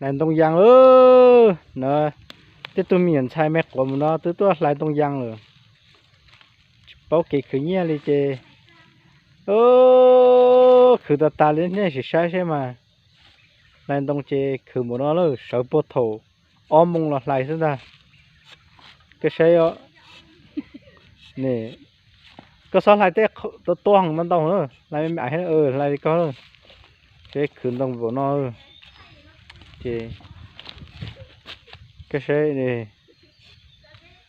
Hlais ntoo yas lawm na. Tej tug me nyuam ntxhais me quav mus no twb tuaj hlais ntoo yas lawm. Tsis paub kev khwv nyiaj li ces khwv tas tas li, nej sim saib seb mas. Hlais ntoo ces khwv mus no lawm, sawv puag thaum ob moos los hlais xwb ntag. Koj saib, koj txhob hlais tej tua tua heev ntau ntau na, hlais me me hlais li koj. Seb khwv ntoo npaum no ces koj saib,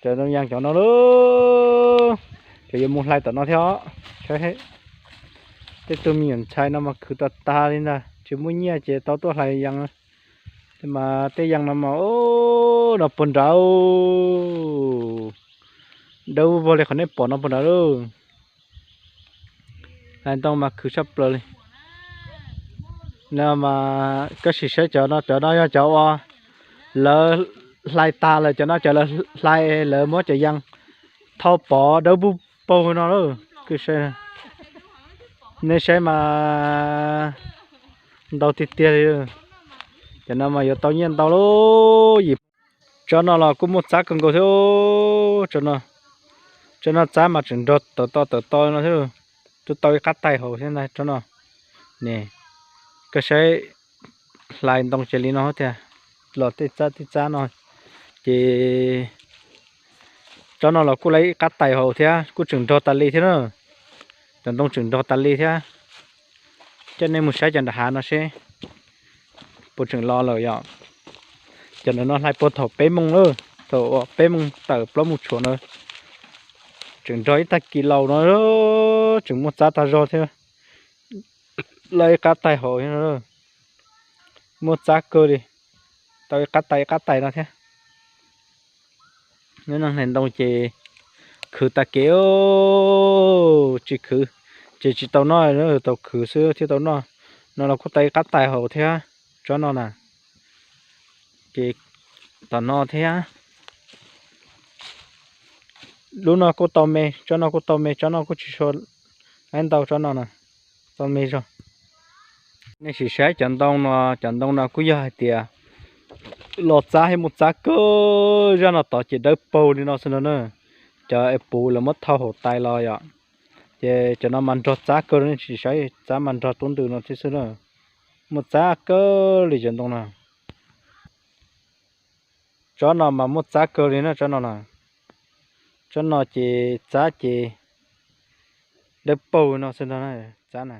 cov ntoo yas cov no lawm, ces yuav mus hlais tom no thiab os. Tej tug me nyuam ntxhais no mas khwv tas tas li ntag, tsis muaj nyiaj ces tau tuaj hlais yas. Mas tej yas no mas no puag nrad, dawb vog li qhov nej pom no puag nrad lauj. Hlais ntoo mas khwv tshaj plaws li. No mas koj sim saib cov no, cov no yog cov uas lawv hlais tas lawm, cov no cov lawv hlais, lawv muab cov yas thau pov dawb paug paug no lawm. Nej saib mas ntau tiag tiag li. Cov no mas yuav tau nyiaj ntau lauj. Tsob no los kuj muaj txab kawg nkaus thiab. Tsob no txab mas tseem nrog tawm to tawm to no thiab, twb tau ib qab tais haus thiab ntag tsob no. Ne, koj saib, hlais ntoo ces li no tiag, los tej txab tej txab no ces tsob no los kuj tau ib qab tais haus thiab, kuj tseem nrog tas li thiab na. Cov ntoo tseem nrog tas li thiab. Coj nej mus saib cov nram hav no seb puas tseem los lawm yom. Cov ntawm no hlais puag thaum peb moos lawm, thaum peb moos tawm plaub moos tshuam na. Tseem nrog ib tag kis laus no, tseem muaj txab tag zog thiab. Lawv ib qab tais haus, muaj txab kawg li, tau ib qab tais ib qab tais no thiab. Neb no hlais ntoo ces khwv tas kev, tsis khwv ces tsis tau noj, tau khwv xwb thiaj tau noj. No los kuj tau ib qab tais haus thiab, tsob no na. Ces tom no thiab, lub no kuj tau me, tsob no kuj tau me, tsob no kuj tsis sua ib ntau, tsob no na, tau me zog. Nej sim saib cov ntoo no, cov ntoo no kuj yog hais tias los txab thiab muaj txab kawg, zaj no tod ces dawb paug li no xwb no na. Cov es puv lawv muab thau haus tais los yom, ces cov no mas nrog txab kawg, nej sim saib txab mas nrog tub ntws no thiab xwb na. Muaj txab kawg li cov ntoo no. Tsob no mas muaj txab kawg li na, tsob no na. Tsob no ces txab ces dawb paug no xwb no, txab na.